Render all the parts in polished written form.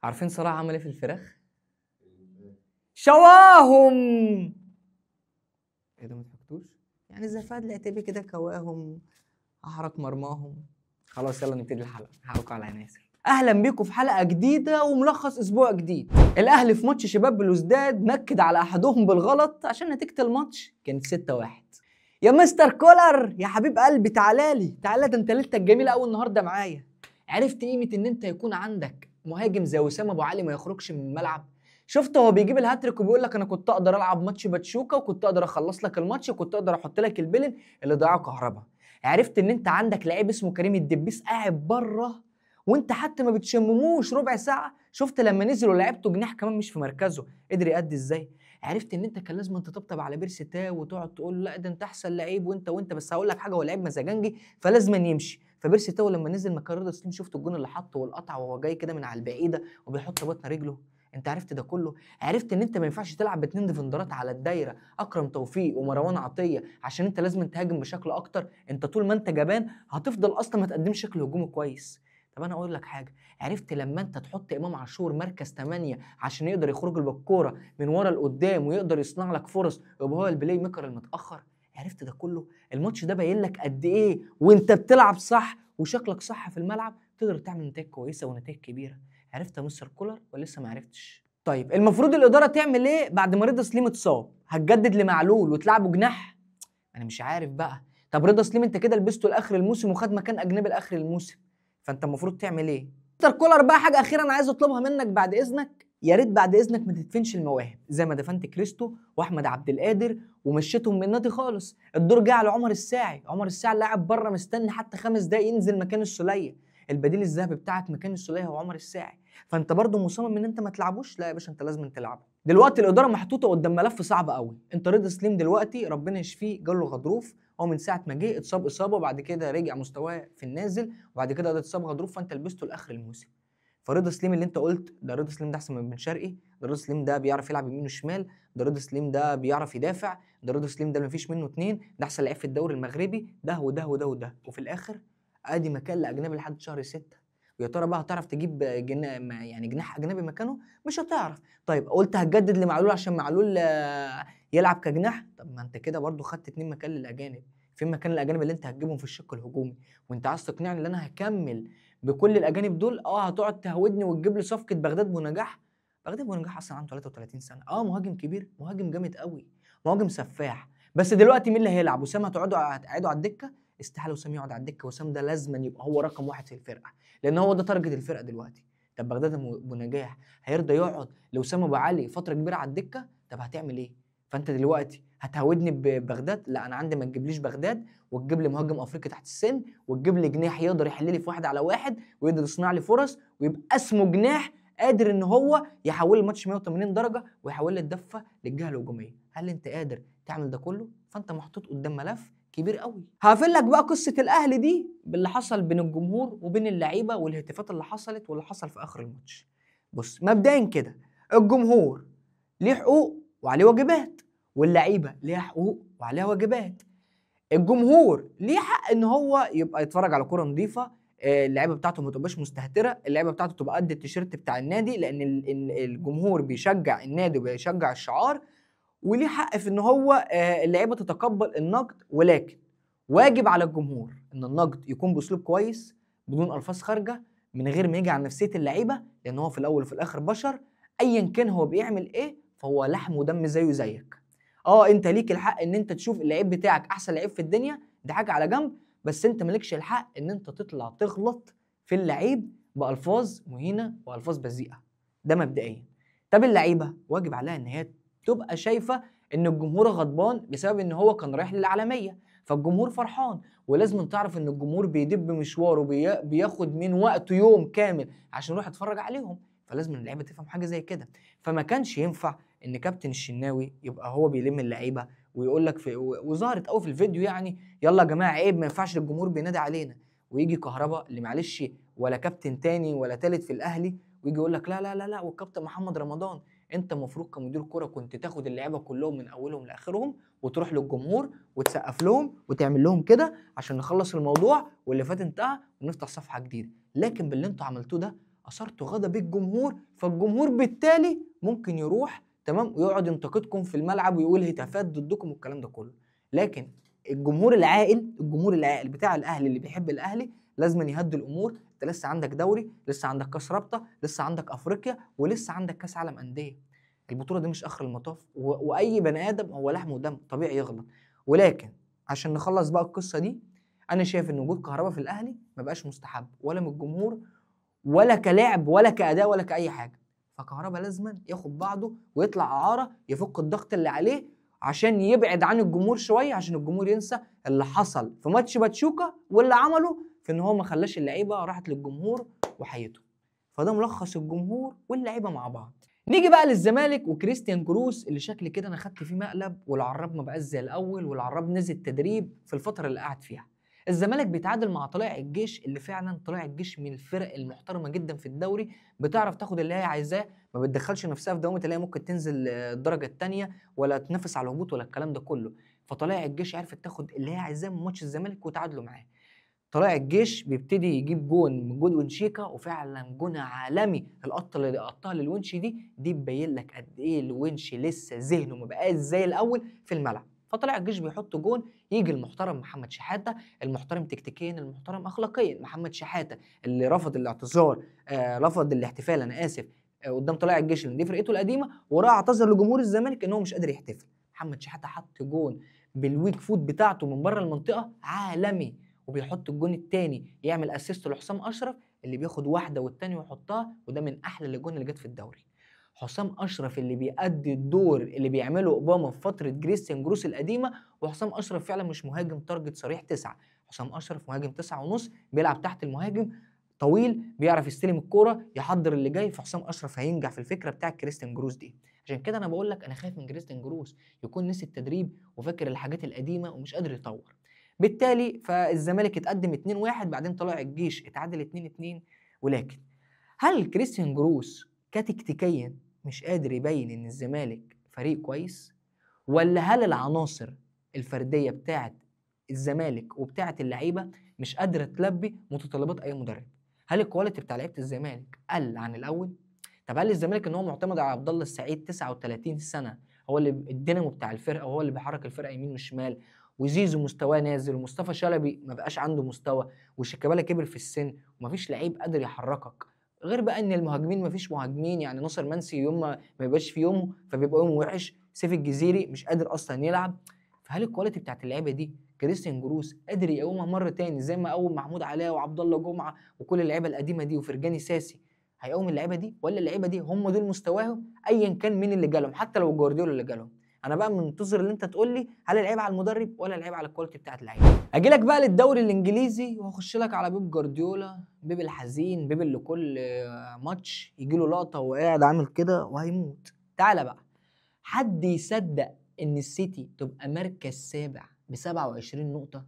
عارفين صلاح عمل ايه في الفراخ؟ شواهم. ايه ده ما ضحكتوش؟ يعني زي فهد العتيبي كده كواهم، احرق مرماهم. خلاص يلا نبتدي الحلقة، حقكم على عناصر. اهلا بيكم في حلقة جديدة وملخص اسبوع جديد. الاهلي في ماتش شباب بلوزداد نكد على احدهم بالغلط عشان نتيجة الماتش كانت 6-1. يا مستر كولر يا حبيب قلبي تعالى لي تعالى، ده انت ليلتك جميلة قوي النهارده معايا. عرفت قيمة ان انت يكون عندك مهاجم زي وسام ابو علي ما يخرجش من الملعب؟ شفت هو بيجيب الهاتريك وبيقول لك انا كنت اقدر العب ماتش باتشوكا وكنت اقدر اخلص لك الماتش وكنت اقدر احط لك البلن اللي ضيعه كهربا. عرفت ان انت عندك لعيب اسمه كريم الدبيس قاعد بره وانت حتى ما بتشمموش ربع ساعة، شفت لما نزل ولعبته جناح كمان مش في مركزه قدر يأدي ازاي؟ عرفت ان انت كان لازم تطبطب على بيرسي تاو وتقعد تقول لا ده انت احسن لعيب وانت وانت، بس هقول لك حاجة، هو لعيب مزاجنجي فلازم يمشي. فبيرسي تاو لما نزل مكان رضا سليم شفت الجون اللي حطه والقطع وهو جاي كده من على البعيدة وبيحط بطن رجله. انت عرفت ده كله؟ عرفت ان انت ما ينفعش تلعب باتنين ديفندرات على الدايرة، اكرم توفيق ومروان عطية، عشان انت لازم تهاجم بشكل اكتر. انت طول ما انت جبان هتفضل اصلا ما تقدمش شكل هجومي كويس. طب انا اقول لك حاجة، عرفت لما انت تحط امام عاشور مركز 8 عشان يقدر يخرج بالكورة من ورا لقدام ويقدر يصنع لك فرص ويبقى هو ال playmaker المتاخر؟ عرفت ده كله؟ الماتش ده باين لك قد ايه وانت بتلعب صح وشكلك صح في الملعب تقدر تعمل نتائج كويسة ونتائج كبيرة. عرفت يا مستر كولر ولا لسه ما عرفتش؟ طيب المفروض الادارة تعمل ايه بعد ما رضا سليم اتصاب؟ هتجدد لمعلول وتلعبه جناح؟ انا مش عارف بقى. طب رضا سليم انت كده لبسته لاخر الموسم وخد مكان اجنبي لاخر الموسم، فانت المفروض تعمل ايه؟ مستر كولر بقى حاجة اخيرة انا عايز اطلبها منك بعد اذنك، يا ريت بعد اذنك ما تدفنش المواهب زي ما دفنت كريستو واحمد عبد القادر ومشيتهم من النادي خالص. الدور جه على عمر الساعي، عمر الساعي لاعب بره مستني حتى 5 دقايق ينزل مكان السوليه، البديل الذهبي بتاعك مكان السوليه هو عمر الساعي، فانت برضو مصمم ان انت ما تلعبوش؟ لا يا باشا انت لازم تلعبه. دلوقتي الادارة محطوطة قدام ملف صعب قوي. انت رضا سليم دلوقتي ربنا يشفيه جاله غضروف، هو من ساعة ما جه اتصاب اصابه وبعد كده رجع مستواه في النازل وبعد كده اتصاب غضروف، فانت لبسته لاخر الموسم. فرضا سليم اللي انت قلت ده رضا سليم ده احسن من بن شرقي، ده رضا سليم ده بيعرف يلعب يمين وشمال، ده رضا سليم ده بيعرف يدافع، ده رضا سليم ده مفيش منه اتنين، ده احسن لعيب في الدوري المغربي، ده وده وده وده، وفي الاخر ادي مكان لاجنبي لحد شهر 6. ويا ترى بقى هتعرف تجيب يعني جناح اجنبي مكانه؟ مش هتعرف. طيب قلت هتجدد لمعلول عشان معلول يلعب كجناح، طب ما انت كده برضو خدت 2 مكان للاجانب، فين مكان الاجانب اللي انت هتجيبهم في الشق الهجومي؟ وانت عايز تقنعني ان انا هكمل بكل الاجانب دول؟ هتقعد تهودني وتجيب لي صفقة بغداد بونجاح؟ بغداد بونجاح اصلا عنده 33 سنة، مهاجم كبير، مهاجم جامد قوي، مهاجم سفاح، بس دلوقتي مين اللي هيلعب؟ وسام هتقعدوا على الدكة؟ استحالة وسام يقعد على الدكة، وسام ده لازما يبقى هو رقم 1 في الفرقة، لان هو ده target الفرقة دلوقتي. طب بغداد بونجاح هيرضى يقعد لوسام ابو علي فترة كبيرة على الدكة؟ طب هتعمل ايه؟ فانت دلوقتي هتهودني ببغداد؟ لا انا عندي ما تجيبليش بغداد وتجيب لي مهاجم افريقي تحت السن وتجيب لي جناح يقدر يحل لي في 1 على 1 ويقدر يصنع لي فرص ويبقى اسمه جناح قادر ان هو يحول الماتش 180 درجه ويحول لي الدفة للجهة الهجومية. هل انت قادر تعمل ده كله؟ فانت محطوط قدام ملف كبير قوي. هقفل لك بقى قصة الاهلي دي باللي حصل بين الجمهور وبين اللعيبة والهتافات اللي حصلت واللي حصل في اخر الماتش. بص مبدئيا كده الجمهور ليه حقوق وعليه واجبات، واللعيبة ليها حقوق وعليها واجبات. الجمهور ليه حق ان هو يبقى يتفرج على كورة نظيفة، اللعيبة بتاعته ما تبقاش مستهتره، اللعيبة بتاعته تبقى قد التيشيرت بتاع النادي، لان الجمهور بيشجع النادي وبيشجع الشعار، وليه حق في ان هو اللعيبة تتقبل النقد، ولكن واجب على الجمهور ان النقد يكون باسلوب كويس بدون الفاظ خارجه، من غير ما يجي على نفسية اللعيبة، لان هو في الاول وفي الاخر بشر، ايا كان هو بيعمل ايه فهو لحم ودم زيه زيك. انت ليك الحق ان انت تشوف اللعيب بتاعك احسن لعيب في الدنيا، ده حاجة على جنب، بس انت مالكش الحق ان انت تطلع تغلط في اللعيب بالفاظ مهينة والفاظ بذيئة، ده مبدئيا. طب اللعيبة واجب عليها ان هي تبقى شايفه ان الجمهور غضبان بسبب ان هو كان رايح للعالمية، فالجمهور فرحان، ولازم تعرف ان الجمهور بيدب مشواره بياخد من وقته يوم كامل عشان يروح يتفرج عليهم، فلازم اللعيبة تفهم حاجة زي كده. فما كانش ينفع ان كابتن الشناوي يبقى هو بيلم اللعيبة ويقول لك وظهرت قوي في الفيديو يعني يلا يا جماعة عيب ما ينفعش الجمهور بينادي علينا، ويجي كهربا اللي معلش ولا كابتن تاني ولا تالت في الاهلي ويجي يقول لك لا لا لا لا والكابتن محمد رمضان. انت المفروض كمدير كورة كنت تاخد اللعيبة كلهم من اولهم لاخرهم وتروح للجمهور وتسقف لهم وتعمل لهم كده عشان نخلص الموضوع واللي فات انتهى ونفتح صفحة جديدة. لكن باللي انتوا عملتوه ده اثرتوا غضب الجمهور، فالجمهور بالتالي ممكن يروح تمام ويقعد ينتقدكم في الملعب ويقول هتافات ضدكم والكلام ده كله. لكن الجمهور العاقل، الجمهور العاقل بتاع الاهلي اللي بيحب الاهلي، لازم يهدي الامور. انت لسه عندك دوري، لسه عندك كاس رابطه، لسه عندك افريقيا، ولسه عندك كاس عالم اندية. البطولة دي مش اخر المطاف، واي بني ادم هو لحم ودم طبيعي يغلط. ولكن عشان نخلص بقى القصة دي، انا شايف ان وجود كهربا في الاهلي ما بقاش مستحب، ولا من الجمهور ولا كلاعب ولا كاداء ولا كاي حاجة. فكهربا لازما ياخد بعضه ويطلع اعاره، يفك الضغط اللي عليه عشان يبعد عن الجمهور شوية، عشان الجمهور ينسى اللي حصل في ماتش باتشوكا واللي عمله في ان هو ما خلاش اللعيبة راحت للجمهور وحيته. فده ملخص الجمهور واللعيبة مع بعض. نيجي بقى للزمالك وكريستيان جروس، اللي شكل كده انا خدت فيه مقلب، والعراب ما بقاش زي الاول، والعراب نزل تدريب في الفترة اللي قعد فيها. الزمالك بيتعادل مع طلائع الجيش، اللي فعلا طلائع الجيش من الفرق المحترمة جدا في الدوري، بتعرف تاخد اللي هي عايزاه، ما بتدخلش نفسها في دوامه اللي هي ممكن تنزل الدرجة الثانية ولا تنافس على الهبوط ولا الكلام ده كله. فطلائع الجيش عرفت تاخد اللي هي عايزاه من ماتش الزمالك وتعادلوا معاه. طلائع الجيش بيبتدي يجيب جون من جون شيكا، وفعلا جون عالمي. القطة اللي قطها للونش دي تبين لك قد ايه الونش لسه ذهنه ما بقاش زي الاول في الملعب. فطلع الجيش بيحط جون، يجي المحترم محمد شحاته، المحترم تكتيكيا، المحترم اخلاقيا، محمد شحاته اللي رفض الاعتذار، رفض الاحتفال انا اسف، قدام طلائع الجيش اللي دي فرقته القديمة، وراح اعتذر لجمهور الزمالك ان هو مش قادر يحتفل. محمد شحاته حط جون بال weak foot بتاعته من بره المنطقة عالمي، وبيحط الجون الثاني يعمل assist لحسام اشرف اللي بياخد واحدة والثاني ويحطها، وده من احلى الجون اللي جت في الدوري. حسام اشرف اللي بيأدي الدور اللي بيعمله اوباما في فترة كريستيان جروس القديمة. وحسام اشرف فعلا مش مهاجم target صريح 9، حسام اشرف مهاجم 9.5، بيلعب تحت المهاجم، طويل، بيعرف يستلم الكورة، يحضر اللي جاي. فحسام اشرف هينجح في الفكرة بتاع كريستيان جروس دي. عشان كده انا بقول لك انا خايف من كريستيان جروس يكون نسي التدريب وفاكر الحاجات القديمة ومش قادر يطور. بالتالي فالزمالك اتقدم 2-1، بعدين طلع الجيش اتعادل 2-2. ولكن هل كريستيان جروس كتكتيكيا مش قادر يبين ان الزمالك فريق كويس؟ ولا هل العناصر الفردية بتاعه الزمالك وبتاعه اللعيبة مش قادرة تلبي متطلبات اي مدرب؟ هل ال quality بتاع لعيبة الزمالك قل عن الاول؟ طب هل الزمالك ان هو معتمد على عبد الله السعيد 39 سنة هو اللي الدينامو بتاع الفرقة وهو اللي بيحرك الفرقة يمين وشمال، وزيزو مستواه نازل، ومصطفى شلبي ما بقاش عنده مستوى، وشيكابالا كبر في السن ومفيش لعيب قادر يحركك، غير بقى ان المهاجمين مفيش مهاجمين، يعني ناصر منسي يوم ما يبقاش في يومه فبيبقى يومه وحش، سيف الجزيري مش قادر اصلا يلعب. فهل ال quality بتاعت اللعيبة دي كريستيان جروس قادر يقومها مرة تاني زي ما قوم محمود علاء وعبد الله جمعه وكل اللعيبة القديمة دي وفرجاني ساسي؟ هيقوم اللعيبة دي ولا اللعيبة دي هم دول مستواهم ايا كان مين اللي جالهم، حتى لو جوارديولا اللي جالهم؟ انا بقى منتظر اللي انت تقول لي هل العيب على المدرب ولا العيب على ال quality بتاعت اللعيبة. اجي لك بقى للدوري الانجليزي وهخش لك على بيب جوارديولا، بيب الحزين، بيب اللي كل ماتش يجي له لقطة وقاعد عامل كده وهيموت. تعالى بقى، حد يصدق ان السيتي تبقى مركز سابع ب 27 نقطة؟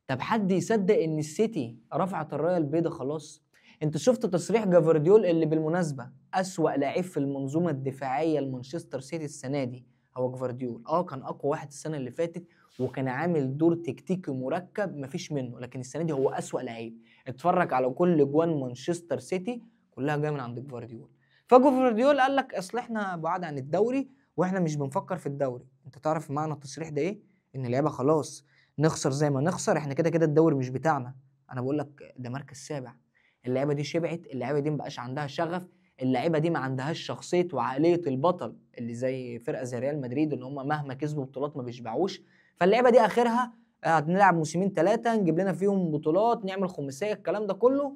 طب حد يصدق ان السيتي رفعت الراية البيضاء خلاص؟ انت شفت تصريح جافارديول اللي بالمناسبة اسوأ لعيب في المنظومة الدفاعية لمانشستر سيتي السنة دي هو جفارديول. كان اقوى واحد السنة اللي فاتت وكان عامل دور تكتيكي مركب مفيش منه، لكن السنة دي هو اسوأ لعيب. اتفرج على كل جوان مانشستر سيتي كلها جاية من عند جفارديول. فجفارديول قال لك اصل احنا بعاد عن الدوري واحنا مش بنفكر في الدوري. انت تعرف معنى التصريح ده ايه؟ ان اللعيبة خلاص نخسر زي ما نخسر، احنا كده كده الدوري مش بتاعنا. انا بقول لك ده مركز سابع، اللعيبة دي شبعت، اللعيبة دي مبقاش عندها شغف، اللعيبة دي ما عندهاش شخصية وعقلية البطل اللي زي فرقه زي ريال مدريد ان هم مهما كسبوا بطولات ما بيشبعوش. فاللعيبه دي اخرها هنلعب موسمين 3 نجيب لنا فيهم بطولات، نعمل خماسيه، الكلام ده كله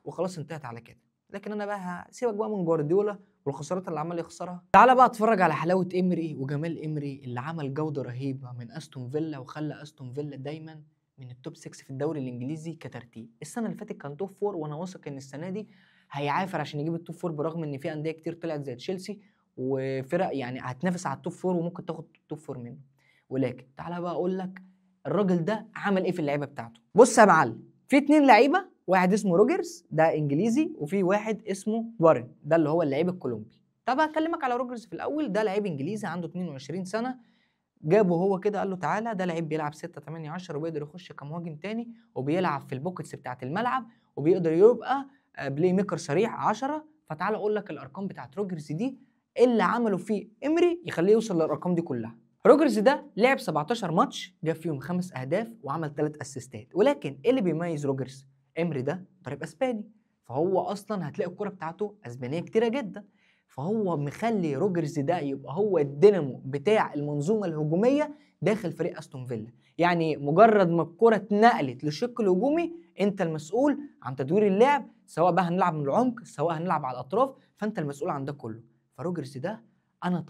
وخلاص انتهت على كده. لكن انا بقى سيبك بقى من جوارديولا والخسارات اللي عمال يخسرها. تعالى بقى اتفرج على حلاوة امري وجمال امري اللي عمل جوده رهيبة من استون فيلا وخلى استون فيلا دايما من ال top 6 في الدوري الانجليزي كترتيب. السنة اللي فاتت كان top 4، وانا واثق ان السنة دي هيعافر عشان يجيب ال top 4، برغم ان في اندية كتير طلعت زي تشيلسي وفرق يعني هتنافس على ال top 4 وممكن تاخد ال top 4 منه. ولكن تعالى بقى اقول لك الراجل ده عمل ايه في اللعيبة بتاعته. بص يا معلم، في 2 لعيبة، واحد اسمه روجرز ده انجليزي، وفي واحد اسمه وارن ده اللي هو اللعيب الكولومبي. طب هكلمك على روجرز في الاول. ده لعيب انجليزي عنده 22 سنة، جابه هو كده قال له تعالى، ده لعيب بيلعب 6 8 10 وبيقدر يخش كمهاجم تاني، وبيلعب في ال pockets بتاعه الملعب، وبيقدر يبقى playmaker صريح 10. فتعال اقول لك الارقام بتاعت روجرز دي اللي عمله فيه امري يخليه يوصل للارقام دي كلها. روجرز ده لعب 17 ماتش، جاب فيهم 5 اهداف وعمل 3 assist ات. ولكن ايه اللي بيميز روجرز؟ امري ده مدرب اسباني، فهو اصلا هتلاقي الكره بتاعته اسبانية كتيرة جدا، فهو مخلي روجرز ده يبقى هو الدينامو بتاع المنظومة الهجومية داخل فريق استون فيلا. يعني مجرد ما الكره اتنقلت للشق الهجومي انت المسؤول عن تدوير اللعب، سواء بقى هنلعب من العمق سواء هنلعب على الاطراف، فانت المسؤول عن ده كله. فروجرز ده انا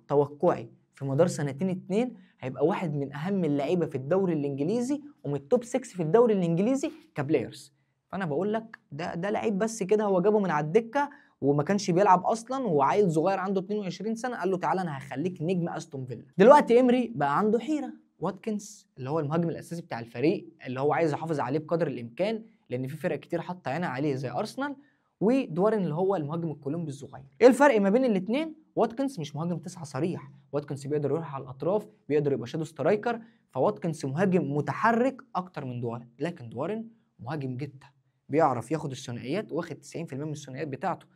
توقعي في مدار سنتين 2 هيبقى واحد من اهم اللعيبة في الدوري الانجليزي ومن ال top 6 في الدوري الانجليزي ك players. فانا بقول لك ده لعيب بس كده هو جابه من على الدكة وما كانش بيلعب اصلا، وعيل صغير عنده 22 سنة قال له تعالى انا هخليك نجم استون فيلا. دلوقتي امري بقى عنده حيره، واتكنز اللي هو المهاجم الاساسي بتاع الفريق اللي هو عايز يحافظ عليه بقدر الامكان لان في فرق كتير حاطه عينها عليه زي ارسنال، ودوارن اللي هو المهاجم الكولومبي الصغير. ايه الفرق ما بين الاثنين؟ واتكنز مش مهاجم 9 صريح، واتكنز بيقدر يروح على الاطراف، بيقدر يبقى shadow striker، فواتكنز مهاجم متحرك اكتر من دوارن. لكن دوارن مهاجم جدا، بيعرف ياخد الثنائيات، واخد 90% من الثنائيات بتاعته،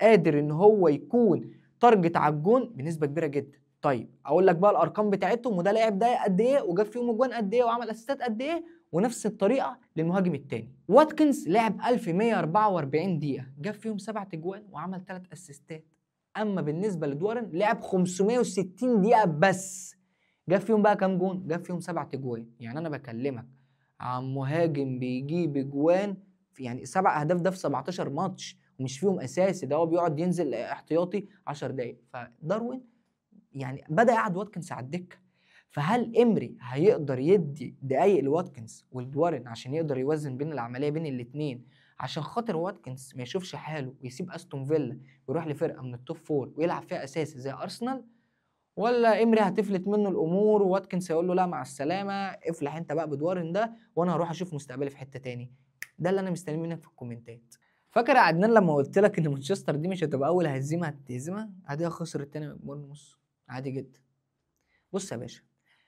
قادر ان هو يكون target على الجون بنسبة كبيرة جدا. طيب اقول لك بقى الارقام بتاعتهم، وده لعب ده قد ايه وجاب فيهم اجوان قد ايه وعمل assist ات قد ايه، ونفس الطريقة للمهاجم الثاني. واتكنز لعب 1144 دقيقة، جاب فيهم 7 اجوان وعمل 3 assist ات. اما بالنسبة لدوارن لعب 560 دقيقة بس، جاب فيهم بقى كام جون؟ جاب فيهم 7 اجوان. يعني انا بكلمك عن مهاجم بيجيب اجوان يعني 7 اهداف ده في 17 ماتش، ومش فيهم اساسي، ده هو بيقعد ينزل احتياطي 10 دقايق. فداروين يعني بدا يقعد واتكنز على الدكة. فهل امري هيقدر يدي دقايق لواتكنز ولدوارن عشان يقدر يوزن بين العملية بين الاثنين، عشان خاطر واتكنز ما يشوفش حاله ويسيب استون فيلا ويروح لفرقة من ال top four ويلعب فيها اساسي زي ارسنال؟ ولا امري هتفلت منه الامور وواتكنز هيقول له لا مع السلامة، افلح انت بقى بدوارن ده وانا هروح اشوف مستقبلي في حتة تاني؟ ده اللي انا مستنيه منك في ال comment ات. فاكر يا عدنان لما قلت لك ان مانشستر دي مش هتبقى اول هزيمة هتهزمها؟ عادي، خسرت تاني من بورنموث عادي جدا. بص يا باشا،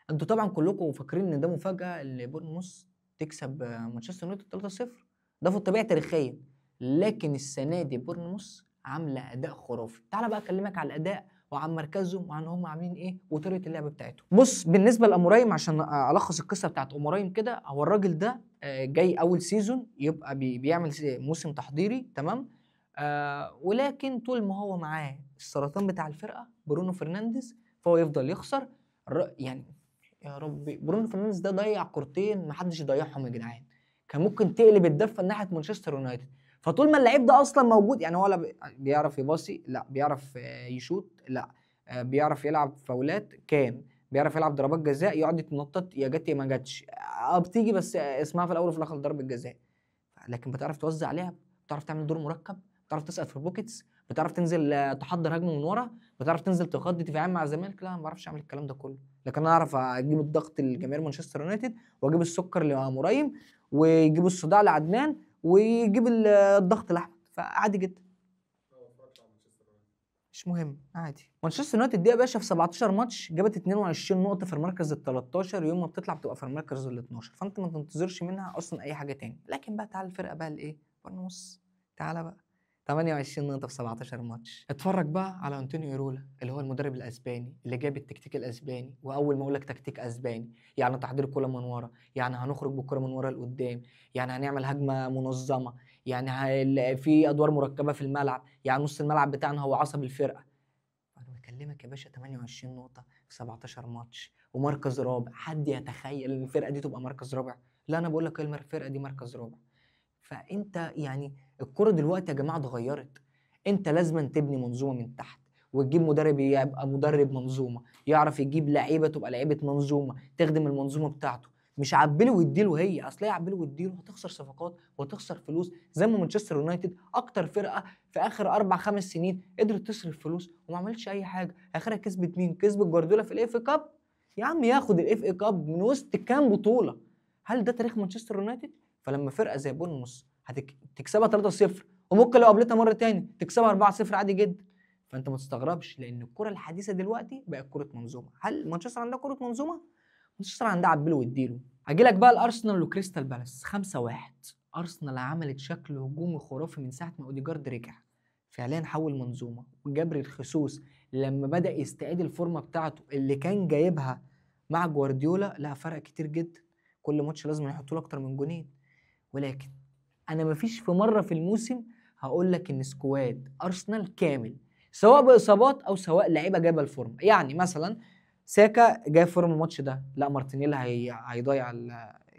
انتوا طبعا كلكم فاكرين ان ده مفاجاة ان بورنموث تكسب مانشستر يونايتد 3-0، ده في الطبيعي تاريخيا، لكن السنة دي بورنموث عامله اداء خرافي. تعالى بقى اكلمك على الاداء وعن مركزهم وعن هم عاملين ايه وطريقه اللعب بتاعتهم. بص بالنسبة لامورايم، عشان الخص القصة بتاعت امورايم كده، هو الراجل ده جاي اول season يبقى بيعمل موسم تحضيري تمام، ولكن طول ما هو معاه السرطان بتاع الفرقة برونو فرنانديز فهو يفضل يخسر. يعني يا ربي، برونو فرنانديز ده ضيع كورتين ما حدش يضيعهم يا جدعان، كان ممكن تقلب الدفة ناحية مانشستر يونايتد. فطول ما اللعيب ده اصلا موجود، يعني هو لا بيعرف يباصي، لا بيعرف يشوط، لا بيعرف يلعب فاولات، كان بيعرف يلعب ضربات جزاء، يقعد يتنطط يا جت يا ما جاتش، بتيجي بس اسمها في الاول وفي الاخر ضربه جزاء. لكن بتعرف توزع لعب، بتعرف تعمل دور مركب، بتعرف تسقط في ال pockets، بتعرف تنزل تحضر هجمة من ورا، بتعرف تنزل تغطي دفاعيا مع الزمالك. لا ما بعرفش اعمل الكلام ده كله، لكن انا اعرف اجيب الضغط لجماهير مانشستر يونايتد، واجيب السكر لمرايم، ويجيب الصداع لعدنان، ويجيب الضغط لاحمد. فعادي جدا، مش مهم، عادي. مانشستر يونايتد دي يا باشا في 17 ماتش جابت 22 نقطة في المركز ال 13، يوم ما بتطلع بتبقى في المركز ال 12، فانت ما تنتظرش منها اصلا اي حاجة تاني. لكن بقى تعالى الفرقة بقى الايه؟ بورنموث، تعالى بقى 28 نقطة في 17 ماتش. اتفرج بقى على أنطونيو إيرولا اللي هو المدرب الأسباني اللي جاب التكتيك الأسباني، وأول ما أقول لك تكتيك أسباني يعني تحضير الكرة من ورا، يعني هنخرج بالكرة من ورا لقدام، يعني هنعمل هجمة منظمة، يعني في أدوار مركبة في الملعب، يعني نص الملعب بتاعنا هو عصب الفرقة. أنا بكلمك يا باشا 28 نقطة في 17 ماتش ومركز رابع. حد يتخيل إن الفرقة دي تبقى مركز رابع؟ لا، أنا بقول لك الفرقة دي مركز رابع. فانت يعني الكرة دلوقتي يا جماعة اتغيرت، انت لازم تبني منظومة من تحت، وتجيب مدرب يبقى مدرب منظومة، يعرف يجيب لعيبة تبقى لعيبة منظومة تخدم المنظومة بتاعته، مش عبله واديله. هي اصل هي عبله واديله هتخسر صفقات وهتخسر فلوس، زي ما مانشستر يونايتد اكتر فرقه في اخر 4 5 سنين قدرت تصرف فلوس وما عملتش اي حاجة. اخرها كسبت مين؟ كسبت جوارديولا في ال FA Cup. يا عم ياخد ال FA Cup من وسط كام بطوله؟ هل ده تاريخ مانشستر يونايتد؟ فلما فرقه زي بورنموث هتكسبها 3-0، وممكن لو قابلتها مرة تاني تكسبها 4-0 عادي جدا، فانت ما تستغربش، لان الكره الحديثة دلوقتي بقت كره منظومة. هل مانشستر عندها كره منظومة؟ مانشستر عندها عبله واديله. اجي لك بقى الارسنال وكريستال بالاس 5-1. ارسنال عملت شكل هجومي خرافي من ساعة ما اوديجارد رجع، فعليا حول منظومة. وجابريل خيسوس لما بدا يستعيد الفورمة بتاعته اللي كان جايبها مع جوارديولا، لا فرق كتير جدا، كل ماتش لازم يحطوا له اكتر من جونين. ولكن انا مفيش في مرة في الموسم هقول لك ان squad ارسنال كامل، سواء باصابات او سواء لعيبة جايبه الفورمة. يعني مثلا ساكا جايب فورمه الماتش ده، لا مارتينيلي هيضيع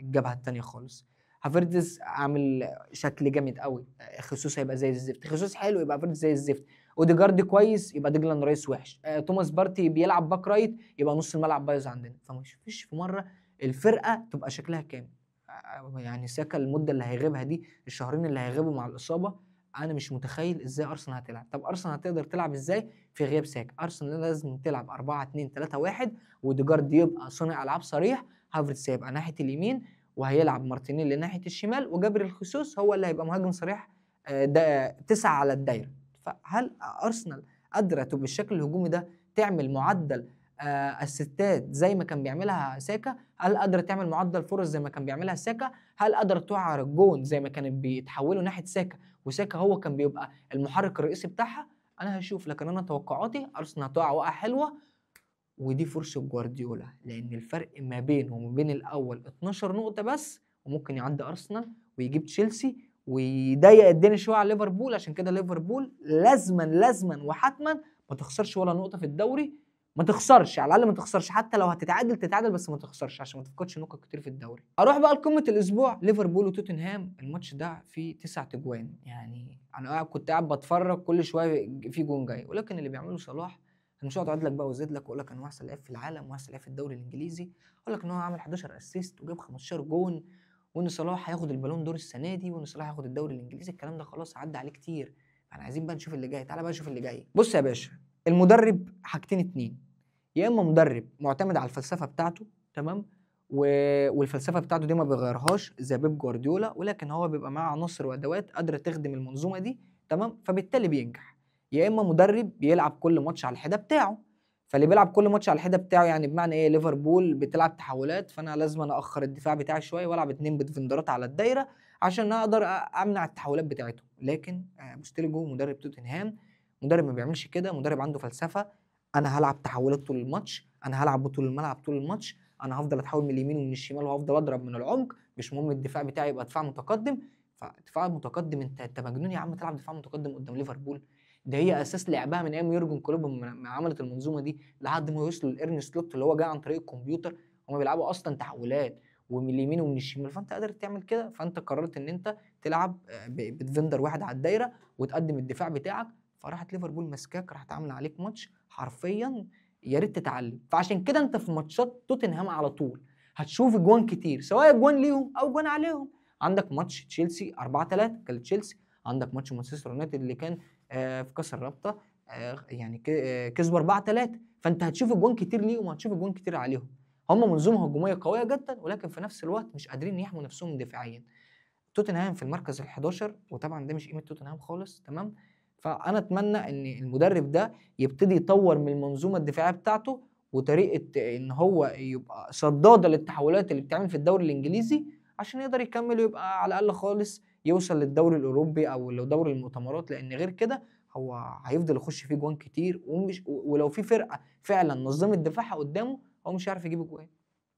الجبهة الثانية خالص. هافيرتز عامل شكل جامد قوي، خيسوس هيبقى زي الزفت، خيسوس حلو يبقى هافيرتز زي الزفت، اوديجارد كويس يبقى ديجلاند رايس وحش، توماس بارتي بيلعب back right يبقى نص الملعب بايظ عندنا. فمش فيش في مرة الفرقة تبقى شكلها كامل. يعني ساكا المدة اللي هيغيبها دي، الشهرين اللي هيغيبوا مع الاصابة، انا مش متخيل ازاي ارسنال هتلعب. طب ارسنال هتقدر تلعب ازاي في غياب ساكا؟ ارسنال لازم تلعب 4-2-3-1، وديجارد يبقى صانع العاب صريح، هافرتز هيبقى ناحية اليمين، وهيلعب مارتينيلي ناحية الشمال، وجابريل خيسوس هو اللي هيبقى مهاجم صريح، ده 9 على الدايرة. فهل ارسنال قادرة بالشكل الهجومي ده تعمل معدل اسيستات زي ما كان بيعملها ساكا؟ هل قادرة تعمل معدل فرص زي ما كان بيعملها ساكا؟ هل قادرة توعر الجون زي ما كانت بيتحولوا ناحية ساكا، وساكا هو كان بيبقى المحرك الرئيسي بتاعها؟ انا هشوف، لكن انا توقعاتي ارسنال هتقع وقعه حلوة، ودي فرصة جوارديولا، لان الفرق ما بينه وما بين الاول 12 نقطة بس، وممكن يعدي ارسنال ويجيب تشيلسي ويضيق الدنيا شوية على ليفربول. عشان كده ليفربول لازما لازما وحتما ما تخسرش ولا نقطة في الدوري، ما تخسرش، على الاقل ما تخسرش، حتى لو هتتعادل تتعادل بس ما تخسرش عشان ما تفقدش نقط كتير في الدوري. اروح بقى لقمة الاسبوع، ليفربول وتوتنهام. الماتش ده فيه 9 اجوان، يعني انا كنت قاعد بتفرج كل شوية في جون جاي، ولكن اللي بيعمله صلاح، انا مش هقعد اعد لك بقى وازيد لك واقول لك انا احسن لاعب في العالم واحسن لاعب في الدوري الانجليزي، اقول لك ان هو عمل 11 assist وجاب 15 جون، وان صلاح هياخد البالون دور السنة دي، وان صلاح هياخد الدوري الانجليزي. الكلام ده خلاص عدى عليه كتير، احنا عايزين بقى نشوف اللي جاي. تعالى بقى نشوف اللي جاي. بص يا باشا، المدرب حاجتين اتنين، يا اما مدرب معتمد على الفلسفة بتاعته، تمام، والفلسفة بتاعته دي ما بيغيرهاش زي بيب جوارديولا، ولكن هو بيبقى معاه عناصر وادوات قادرة تخدم المنظومة دي، تمام، فبالتالي بينجح. يا اما مدرب بيلعب كل ماتش على الحدة بتاعه، فاللي بيلعب كل ماتش على الحدة بتاعه يعني بمعنى ايه؟ ليفربول بتلعب تحولات، فانا لازم انا اخر الدفاع بتاعي شوية والعب 2 defender ات على الدايرة عشان اقدر امنع التحولات بتاعتهم. لكن بوستيلجو مدرب توتنهام مدرب ما بيعملش كده، مدرب عنده فلسفة، انا هلعب تحولات طول الماتش، انا هلعب بطول الملعب طول الماتش، انا هفضل اتحول من اليمين ومن الشمال وهفضل اضرب من العمق، مش مهم الدفاع بتاعي يبقى دفاع متقدم. فدفاع متقدم، انت مجنون يا عم تلعب دفاع متقدم قدام ليفربول؟ ده هي اساس لعبها من ايام يورجن كلوب ما عملت المنظومة دي لحد ما وصلوا لارن سلوت اللي هو جاي عن طريق الكمبيوتر، هم بيلعبوا اصلا تحولات ومن اليمين ومن الشمال، فانت قادر تعمل كده. فانت قررت ان انت تلعب ب defender واحد على الدايرة وتقدم الدفاع بتاعك، فراحت ليفربول ماسكاك، راحت عامله عليك ماتش حرفيا يا ريت تتعلم. فعشان كده انت في ماتشات توتنهام على طول هتشوف اجوان كتير، سواء اجوان ليهم او اجوان عليهم. عندك ماتش تشيلسي 4-3 كان تشيلسي، عندك ماتش مانشستر يونايتد اللي كان في كاس الرابطة يعني كسبوا 4-3، فانت هتشوف اجوان كتير ليهم وهتشوف اجوان كتير عليهم. هم منظومة هجومية قوية جدا، ولكن في نفس الوقت مش قادرين يحموا نفسهم دفاعيا. توتنهام في المركز ال11، وطبعا ده مش قيمة توتنهام خالص، تمام. فانا اتمنى ان المدرب ده يبتدي يطور من المنظومة الدفاعية بتاعته وطريقه ان هو يبقى صداده للتحولات اللي بتعمل في الدوري الانجليزي، عشان يقدر يكمل ويبقى على الاقل خالص يوصل للدوري الاوروبي او لو دوري المؤتمرات، لان غير كده هو هيفضل يخش فيه جوان كتير، ومش ولو في فرقه فعلا نظمت دفاعها قدامه هو مش هيعرف يجيب جوان.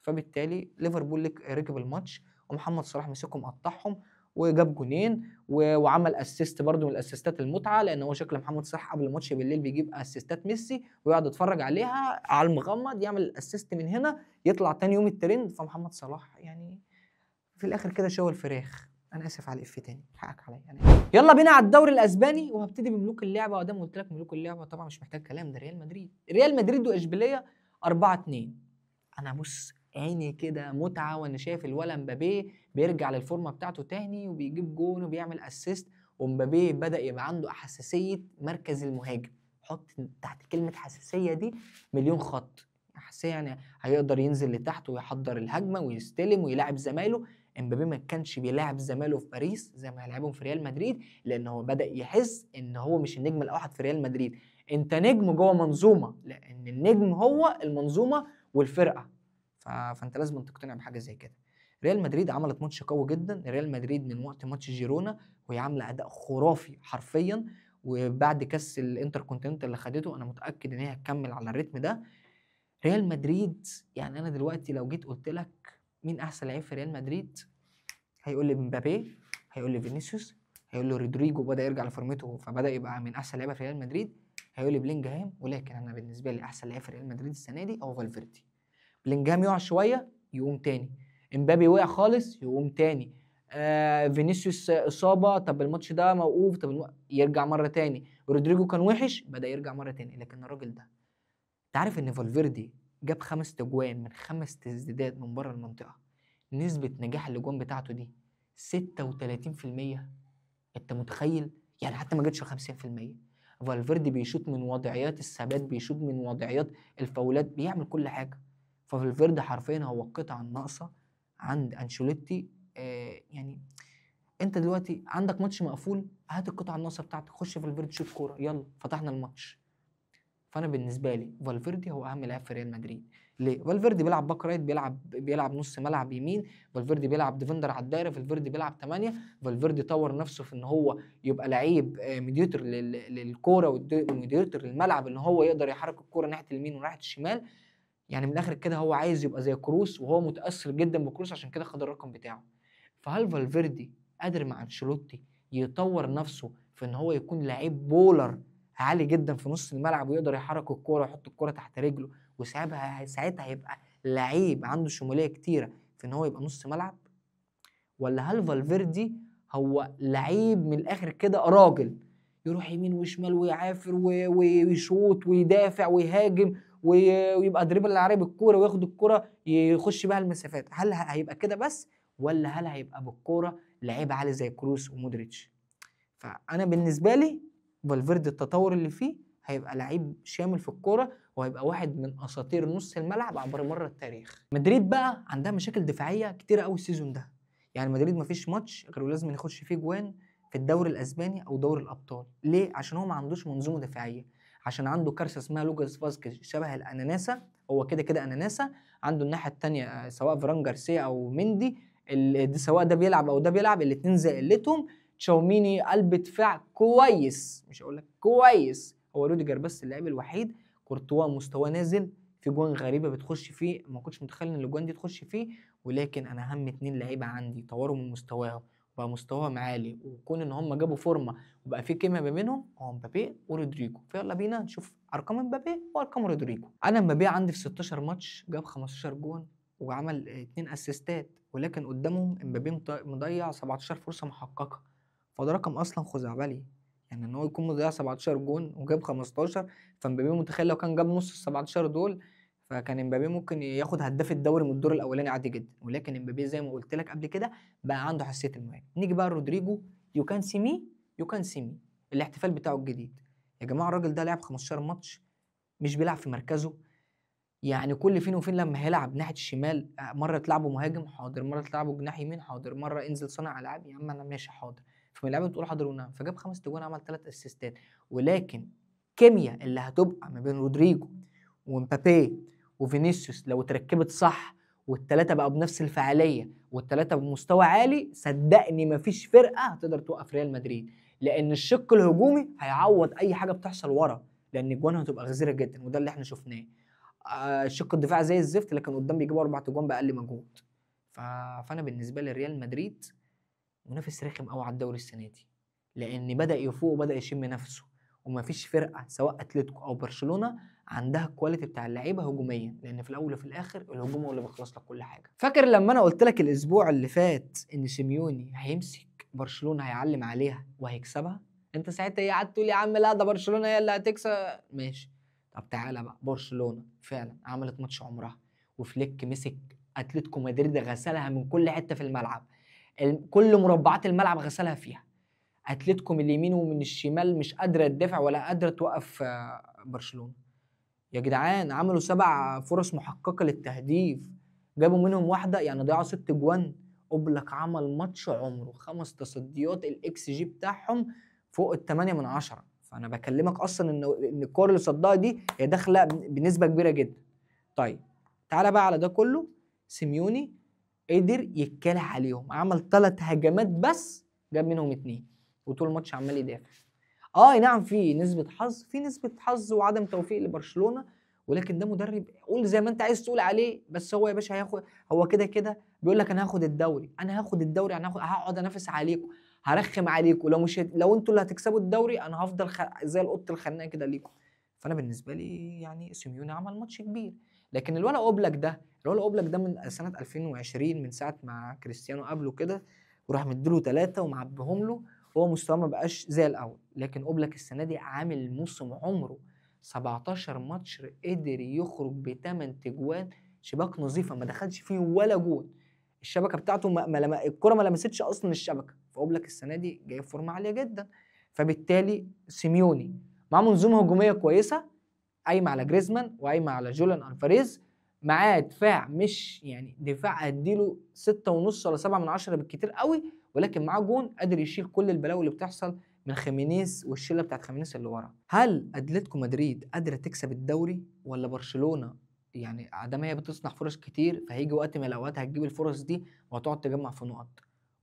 فبالتالي ليفربول ركب الماتش، ومحمد صلاح مسكهم قطعهم وجاب جونين وعمل assist برده من ال assist ات المتعة، لان هو شكل محمد صلاح قبل الماتش بالليل بيجيب assist ات ميسي ويقعد يتفرج عليها على المغمض، يعمل ال assist من هنا يطلع تاني يوم الترند. فمحمد صلاح يعني في الاخر كده شوى الفراخ. انا اسف على الإف تاني، حقك عليا يعني. يلا بينا على الدوري الاسباني، وهبتدي بملوك اللعبة. وادام قلت لك ملوك اللعبة طبعا مش محتاج كلام، ده ريال مدريد. ريال مدريد واشبيليه 4-2. انا بص عيني كده متعه وانا شايف الولا مبابي بيرجع للفورمه بتاعته تاني وبيجيب جون وبيعمل assist، ومبابي بدا يبقى عنده حساسية مركز المهاجم. حط تحت كلمة حساسية دي مليون خط. حساسية يعني هيقدر ينزل لتحت ويحضر الهجمة ويستلم ويلاعب زمايله. امبابي ما كانش بيلاعب زمايله في باريس زي ما هيلاعبهم في ريال مدريد، لان هو بدا يحس ان هو مش النجم الاوحد في ريال مدريد. انت نجم جوه منظومة، لان النجم هو المنظومة والفرقة، فانت لازم تقتنع بحاجة زي كده. ريال مدريد عملت ماتش قوي جدا. ريال مدريد من وقت ماتش جيرونا وهي عامله اداء خرافي حرفيا، وبعد كاس الانتركونتيننتال اللي خدته انا متاكد ان هي هتكمل على ال rhythm ده. ريال مدريد يعني انا دلوقتي لو جيت قلت لك مين احسن لعيب في ريال مدريد، هيقول لي مبابي، هيقول لي فينيسيوس، هيقول لي رودريجو بدا يرجع لفورمته فبدا يبقى من احسن لعيبة في ريال مدريد، هيقول لي بلينجهام. ولكن انا بالنسبة لي احسن لعيب في ريال مدريد السنة دي هو فالفيردي. بلينجهام يقع شوية يقوم تاني، امبابي وقع خالص يقوم تاني، فينيسيوس اصابه، طب الماتش ده موقوف، طب يرجع مرة تاني، رودريجو كان وحش بدا يرجع مرة تاني. لكن الراجل ده انت عارف ان فالفيردي جاب 5 تجوان من 5 تسديدات من بره المنطقة، نسبه نجاح الاجوان بتاعته دي 36%. انت متخيل؟ يعني حتى ما جتش 50%. فالفيردي بيشوط من وضعيات الثبات، بيشوط من وضعيات الفاولات، بيعمل كل حاجة. ففالفيردي حرفيا هو القطعة الناقصة عند انشيلوتي. يعني انت دلوقتي عندك ماتش مقفول، هات القطعة الناقصة بتاعتك، خش فالفيردي شوط كورة، يلا فتحنا الماتش. فانا بالنسبة لي فالفيردي هو اهم لاعب في ريال مدريد. ليه؟ فالفيردي بيلعب back right، بيلعب نص ملعب يمين، فالفيردي بيلعب defender على الدايرة، فالفيردي بيلعب 8، فالفيردي طور نفسه في ان هو يبقى لعيب mediator للكورة و mediator للملعب، ان هو يقدر يحرك الكورة ناحية اليمين وناحية الشمال. يعني من الاخر كده هو عايز يبقى زي كروس، وهو متاثر جدا بكروس عشان كده خد الرقم بتاعه. فهل فالفيردي قادر مع انشيلوتي يطور نفسه في ان هو يكون لعيب baller عالي جدا في نص الملعب ويقدر يحرك الكورة ويحط الكورة تحت رجله، وساعتها هيبقى لعيب عنده شمولية كتيرة في ان هو يبقى نص ملعب؟ ولا هل فالفيردي هو لعيب من الاخر كده راجل يروح يمين وشمال ويعافر ويشوط ويدافع ويهاجم ويبقى dribble العربي بالكورة وياخد الكورة يخش بيها المسافات؟ هل هيبقى كده بس، ولا هل هيبقى بالكورة لعيب عالي زي كروس ومودريتش؟ فانا بالنسبة لي فالفيردي التطور اللي فيه هيبقى لعيب شامل في الكورة، وهيبقى واحد من اساطير نص الملعب عبر مر التاريخ. مدريد بقى عندها مشاكل دفاعية كتيرة قوي ال season ده. يعني مدريد مفيش ماتش غير لازم يخش فيه جوان في الدوري الاسباني او دوري الابطال. ليه؟ عشان هو ما عندوش منظومة دفاعية، عشان عنده كارثة اسمها لوكاس فاسكيز شبه الاناناسه، هو كده كده اناناسه. عنده الناحية الثانية سواء فران جارسيا او مندي، سواء ده بيلعب او ده بيلعب، الاثنين زي قلتهم. تشاوميني قلب دفاع كويس، مش هقول لك كويس، هو روديجر بس اللاعب الوحيد. كورتوا مستواه نازل، في جوان غريبة بتخش فيه، ما كنتش متخيل ان الاجوان دي تخش فيه. ولكن انا اهم 2 لعيبة عندي طوروا من مستواهم وبقى مستواهم عالي، وكون ان هم جابوا فورمه وبقى في كيمياء ما بينهم، هو مبابي ورودريجو. فيلا بينا نشوف ارقام مبابي وارقام رودريجو. انا مبابي عندي في 16 ماتش جاب 15 جون وعمل 2 اسيستات، ولكن قدامهم مبابي مضيع 17 فرصة محققة، فده رقم اصلا خزعبلي. يعني ان هو يكون مضيع 17 جون وجاب 15، فمبابي متخيل لو كان جاب نص ال 17 دول فكان امبابي ممكن ياخد هداف الدوري من الدور الاولاني عادي جدا. ولكن امبابي زي ما قلت لك قبل كده بقى عنده حساسية المهاجم. نيجي بقى رودريجو، you can see me you can see me، الاحتفال بتاعه الجديد. يا جماعة الراجل ده لعب 15 ماتش مش بيلعب في مركزه، يعني كل فين وفين لما هيلعب ناحية الشمال، مرة تلعبه مهاجم حاضر، مرة تلعبه جناح يمين حاضر، مرة انزل صانع العاب يا عم انا ماشي حاضر. فمن اللعيبة بتقول حاضر ونعم، فجاب 5 تجوان عمل 3 اسيستات. ولكن الكيمياء اللي هتبقى ما بين رودريجو ومبابي وفينيسيوس لو اتركبت صح، والثلاثة بقوا بنفس الفعالية والثلاثة بمستوى عالي، صدقني مفيش فرقه هتقدر توقف ريال مدريد، لان الشق الهجومي هيعوض اي حاجة بتحصل ورا، لان الجوان هتبقى غزيرة جدا، وده اللي احنا شفناه. الشق الدفاعي زي الزفت، لكن قدام بيجيبوا 4 تجوان باقل مجهود. فانا بالنسبة لي ريال مدريد منافس رخم قوي على الدوري السنة دي، لان بدا يفوق وبدا يشم نفسه، ومفيش فرقه سواء اتلتيكو او برشلونة عندها ال quality بتاع اللعيبة هجوميا، لان في الاول وفي الاخر الهجوم هو اللي بيخلص لك كل حاجة. فاكر لما انا قلت لك الاسبوع اللي فات ان سيميوني هيمسك برشلونة هيعلم عليها وهيكسبها؟ انت ساعتها ايه قعدت تقول يا عم لا ده برشلونة هي اللي هتكسب، ماشي. طب تعالى بقى، برشلونة فعلا عملت ماتش عمرها، وفليك مسك اتلتيكو مدريد غسلها من كل حتة في الملعب، كل مربعات الملعب غسلها فيها. اتلتيكو من اليمين ومن الشمال مش قادرة تدافع ولا قادرة توقف برشلونة. يا جدعان عملوا 7 فرص محققة للتهديف، جابوا منهم واحدة، يعني ضيعوا 6 جوان. اوبلاك عمل ماتش عمره، 5 تصديات، الاكس جي بتاعهم فوق 8/10. فانا بكلمك اصلا ان الكور اللي صدها دي هي داخله بنسبة كبيرة جدا. طيب تعالى بقى على ده كله، سيميوني قدر يتكلح عليهم، عمل 3 هجمات بس جاب منهم 2، وطول الماتش عمال يدافع. نعم في نسبه حظ، في نسبه حظ وعدم توفيق لبرشلونة، ولكن ده مدرب قول زي ما انت عايز تقول عليه، بس هو يا باشا هياخد، هو كده كده بيقول لك انا هاخد الدوري، انا هاخد الدوري، انا هقعد انافس عليكم، هرخم عليكم، لو مش لو انتوا اللي هتكسبوا الدوري انا هفضل زي القط الخناق كده ليكم. فانا بالنسبة لي يعني سيميوني عمل ماتش كبير. لكن الولا اوبلاك ده، الولا اوبلاك ده من سنة 2020، من ساعة ما كريستيانو قابله كده وراح مديله 3 ومعبيهم له، هو مستواه ما بقاش زي الاول. لكن اوبلاك السنة دي عامل موسم عمره، 17 ماتش قدر يخرج ب8 تجوان، شباك نظيفة ما دخلش فيه ولا جون، الشبكة بتاعته الكره ما لمستش اصلا الشبكة. فاوبلاك السنة دي جايب فورمه عالية جدا. فبالتالي سيميوني معاه منظومة هجومية كويسة قايمة على جريزمان وقايمه على جوليان الفاريز، معاه دفاع مش يعني دفاع هديله 6.5 ولا 7 من 10 بالكتير قوي، ولكن معاه جون قادر يشيل كل البلاوي اللي بتحصل من خيمينيز والشله بتاعت خيمينيز اللي ورا. هل اتلتيكو مدريد قادرة تكسب الدوري ولا برشلونة؟ يعني عدم هي بتصنع فرص كتير، فهيجي وقت من الاوقات هتجيب الفرص دي وهتقعد تجمع في نقط،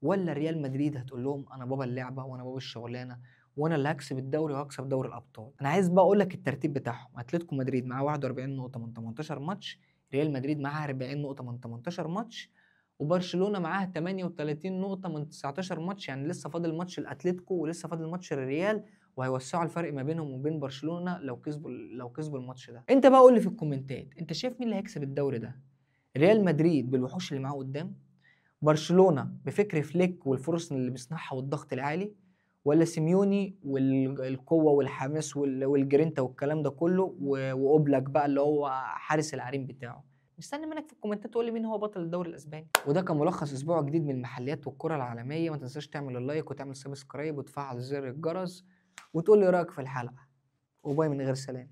ولا ريال مدريد هتقول لهم انا بابا اللعبة وانا بابا الشغلانة وانا اللي هكسب الدوري وهكسب دوري الابطال؟ انا عايز بقى اقول لك الترتيب بتاعهم. اتلتيكو مدريد معاه 41 نقطة من 18 ماتش، ريال مدريد معاها 40 نقطة من 18 ماتش، وبرشلونة معاها 38 نقطة من 19 ماتش. يعني لسه فاضل ماتش الاتليتيكو ولسه فاضل ماتش الريال، وهيوسعوا الفرق ما بينهم وبين برشلونة لو كسبوا الماتش ده. انت بقى قول لي في الكومنتات، انت شايف مين اللي هيكسب الدوري ده؟ ريال مدريد بالوحوش اللي معاه قدام، برشلونة بفكر فليك والفرص اللي بيصنعها والضغط العالي، ولا سيميوني والقوه والحماس والجرينتا والكلام ده كله، واوبلاك بقى اللي هو حارس العرين بتاعه؟ مستني منك في الكومنتات تقول لي مين هو بطل الدوري الاسباني. وده كان ملخص اسبوع جديد من المحليات والكره العالمية. ما تنساش تعمل ال like وتعمل subscribe وتفعل زر الجرس وتقول لي رايك في الحلقة. و bye من غير سلام.